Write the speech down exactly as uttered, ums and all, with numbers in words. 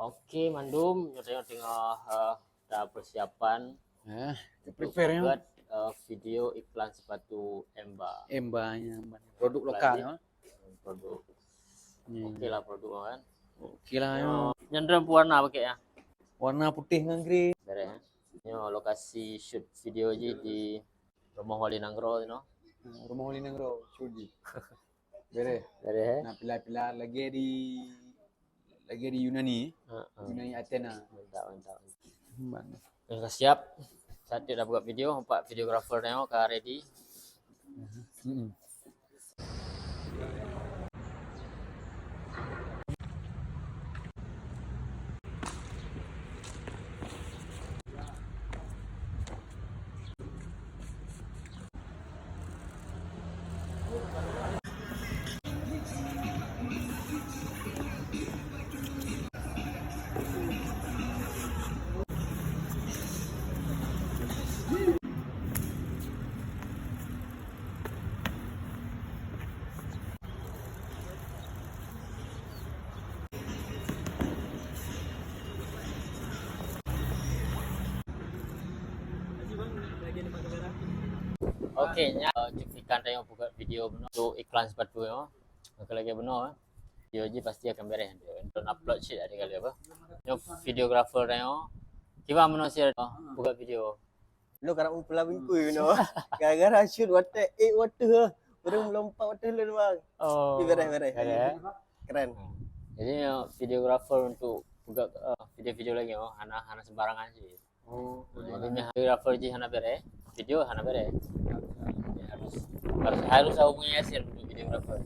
Oke, mandum nyoe teungoh, eh, ta persiapan Eh, prepare ya. Buat, eh, video iklan sepatu Emba. Emba ya, produk lokal ya. Produk. Hmm. Oke lah produk kan. Oke lah ya. Nyoe nyan droe warna pakai ya. Warna putih dengan grey. Beres ya. Nyoe lokasi shoot video ji di Rumah Wali Nanggroe tu. Rumah Wali Nanggroe, shoot ji. Beres. Beres eh. Nah, pila-pila lagi di lagi di Yunani. Ha, ha. Yunani Athena. Mantap, mantap. Mana? Dah siap. Satu dah buat video, empat videographer tengok ka ready. Hmm. Oke, nyan, eh, cuplikan tanyoe buka video bunoe untuk iklan sepatu nyoe. Oke lagi bunoe. Eh. Video ji pasti akan beres. Untuk upload cit ada kali apa. Nyoe videographer tanyoe. Kiban bunoe sira buka video. Lo karap meupeula bingkui bunoe. Gara-gara shoot watèe eh watèe. Ureueng melompat watèe lôn bang. Oh. Tapi beres, beres. Beres. Keren. Jadi nyoe videographer untuk buka, eh, video-video lagi oh, hana hana sembarangan sih. Oh, Jadi nyoe videographer ji hana beres, video hana beres. Jadi harus harus harus hubungi Yasir untuk videographer.